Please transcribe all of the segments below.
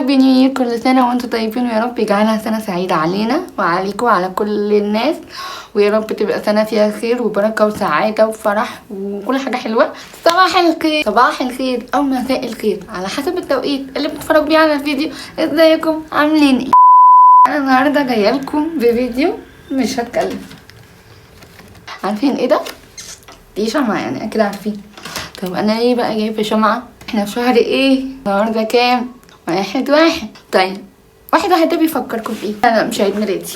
Happy New Year، كل سنة وانتم طيبين، ويا رب يجعلها سنة سعيدة علينا وعليكم وعلى كل الناس، ويا رب تبقى سنة فيها خير وبركة وسعادة وفرح وكل حاجة حلوة. صباح الخير، صباح الخير او مساء الخير على حسب التوقيت اللي بتتفرجوا بيه على الفيديو. ازيكم عاملين ايه؟ انا النهارده جاية لكم بفيديو مش هتكلم. عارفين ايه ده؟ دي شمعة، يعني اكيد عارفين. طب انا ليه بقى جايبه شمعة؟ احنا في شهر ايه؟ النهارده كام؟ 1/1. طيب 1/1 ده بيفكركم بايه؟ انا مش عيد ميلادي،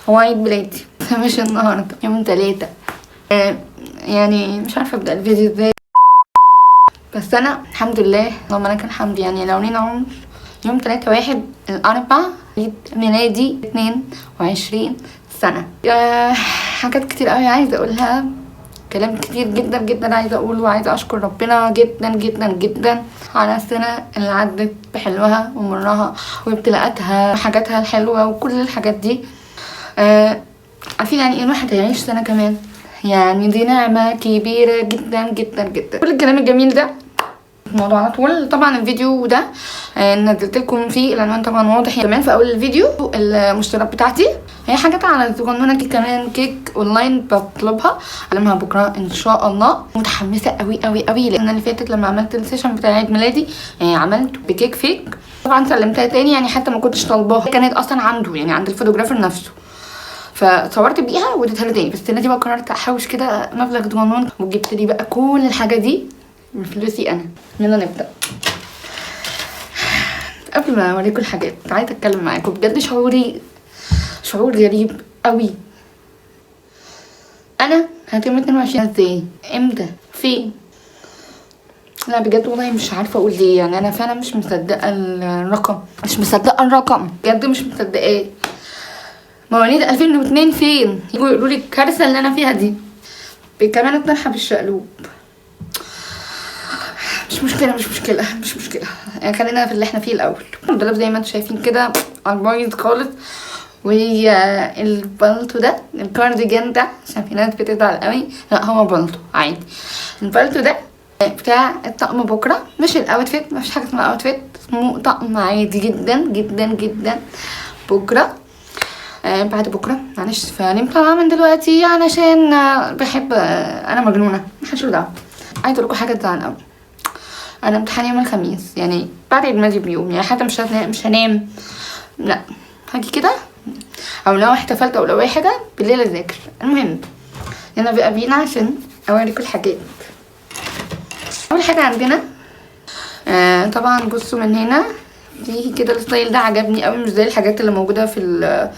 هو عيد ميلادي مش النهارده، يوم 3. يعني مش عارفه ابدا الفيديو ازاي، بس انا الحمد لله اللهم لك الحمد، يعني لو لينا عمر يوم 3/1 الاربع عيد ميلادي 22 سنة. حاجات كتير قوي عايزه اقولها، كلام كتير جدا جدا عايزه اقوله، وعايزه اشكر ربنا جدا جدا جدا على السنة اللي عدت بحلوها ومرها وابتلاءاتها وحاجاتها الحلوة وكل الحاجات دي. عارفين يعني ايه الواحد هيعيش سنة كمان؟ يعني دي نعمه كبيرة جدا جدا جدا. كل الكلام الجميل ده الموضوع على طول. طبعا الفيديو ده نزلت لكم فيه العنوان طبعا واضح كمان في اول الفيديو. المشتريات بتاعتي هي حاجات على الصغنونه دي، كمان كيك اونلاين بطلبها اعلمها بكره ان شاء الله. متحمسة قوي قوي قوي، لان اللي فاتت لما عملت ال session بتاع عيد ميلادي عملت بكيك fake، طبعا سلمتها تاني، يعني حتى ما كنتش طالباها، كانت اصلا عنده يعني عند ال photographer نفسه، فصورت بيها واديتها له تاني. بس السنة دي بقى قررت احوش كده مبلغ صغنون وجبت لي بقى كل الحاجة دي من فلوسي انا. يلا نبدا. قبل ما اوريكم الحاجات عايزه اتكلم معاكم بجد، شعوري شعور غريب قوي. انا هتم 22 ازاي؟ امتى؟ فين؟ لا بجد والله مش عارفه اقول ايه، يعني انا فعلا مش مصدقه الرقم، مش مصدقه الرقم بجد، مش مصدقاه. مواليد 2002 فين؟ يجوا يقولوا لي الكارثة اللي انا فيها دي. كمان الطرحة بالشقلوب. مش مشكلة مش مشكلة مش مشكلة، يعني خلينا في اللي احنا فيه الأول. الدولاب زي ما انتم شايفين كده على البايظ خالص، والبلطو ده الكارديجان ده عشان في ناس بتزعل قوي، لا هو بلطو عادي. البلطو ده بتاع الطقم بكرة، مش ال outfit، مفيش حاجة اسمها outfit، اسمه طقم عادي جدا جدا جدا. بكرة بعد بكرة معلش، فنمت طالعة من دلوقتي علشان بحب انا مجنونة محدش له دعوة. عايزة اقول لكم حاجة تزعل قوي، انا امتحاني يوم الخميس، يعني بعد عيد ميلادي بيوم، يعني حتى مش هنام، لا هاجي كده، او لو احتفلت او لو اي حاجة بالليل اذاكر. المهم يلا بقى بينا عشان اوريكم الحاجات. اول حاجة عندنا طبعا بصوا من هنا دي كده ال style ده عجبني قوي، مش زي الحاجات اللي موجودة في ال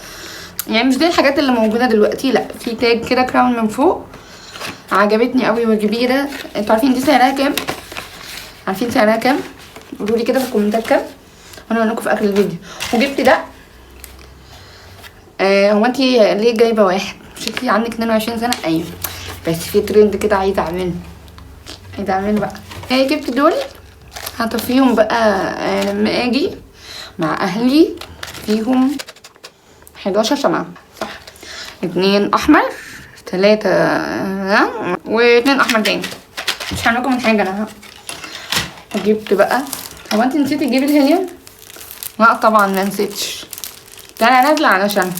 يعني مش زي الحاجات اللي موجودة دلوقتي، لا في تاج كده crown من فوق، عجبتني قوي وكبيره. انتوا عارفين دي سعرها كام؟ عارفين سعرها كام؟ قولوا لي كده في الكومنتات كام، وانا اقول لكم في اخر الفيديو. وجبت ده. هو انتي ليه جايبه واحد؟ مش انتي عندك 22 سنة؟ ايوه بس في ترند كده عايزه اعمله، عايزه اعمله بقى. جبت دول هطفيهم بقى لما اجي مع اهلي. فيهم 11 شمعة صح، 2 احمر، 3 و2 احمر تاني. مش هعملكم من حاجة انا. وجبت بقى، هو انت نسيتي تجيبي الهيليوم؟ لا طبعا ما نسيتش، ده انا نازله علشان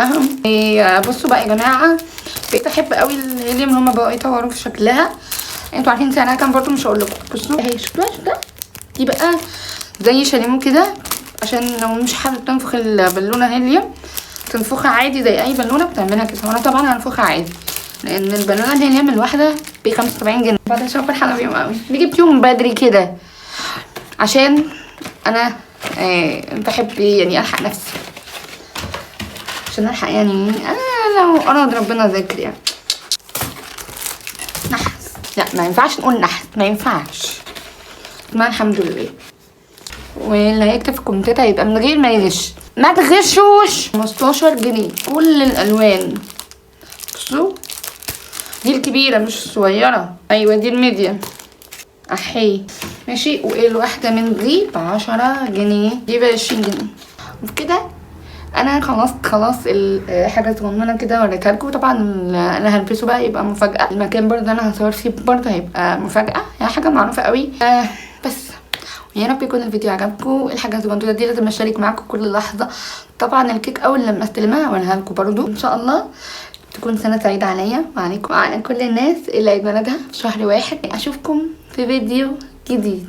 اهو. بصوا بقى يا جماعة، بقيت احب قوي الهيليوم اللي هما بقوا يطوروا في شكلها. انتوا عارفين سعرها كام برضو؟ مش هقول لكم. بصوا اهي، شفتوها؟ شفتوها؟ دي بقى زي شاليمو كده، عشان لو مش حابب تنفخ البالونة هيليوم تنفخها عادي زي اي بالونه بتعملها كده. وانا طبعا هنفخها عادي لان البالونة الهيليوم الواحدة ب 75 جنيه. بعد اشوف فرحانة بيهم قوي، ليه جبتيهم بدري كده؟ عشان انا بحب يعني الحق نفسي، عشان الحق يعني انا لو اراد ربنا ذاكر يعني. نحس، لا ما ينفعش نقول نحس، ما ينفعش. ما الحمد لله. واللي هيكتب في الكومنتات هيبقى من غير ما يغش، ما تغشوش. 15 جنيه كل الالوان. بصوا دي الكبيرة مش الصغيرة، ايوه دي ال medium احي ماشي. وايه الواحدة من دي ب10 جنيه، دي ب20 جنيه. وبكده انا خلصت خلاص حاجة صغننه كده وريتها لكم. طبعا انا هلبسه بقى يبقى مفاجاة، المكان برده انا هصور فيه برده هيبقى مفاجاة، هي حاجة معروفة قوي. بس يا رب يكون الفيديو عجبكم. الحاجة الصغنونه دي لازم اشارك معاكم كل لحظة. طبعا الكيك اول لما استلمها هوريها لكم برده. ان شاء الله تكون سنة سعيدة عليا وعليكم وعلى كل الناس اللي عيد ميلادها في شهر 1. اشوفكم في فيديو جديد.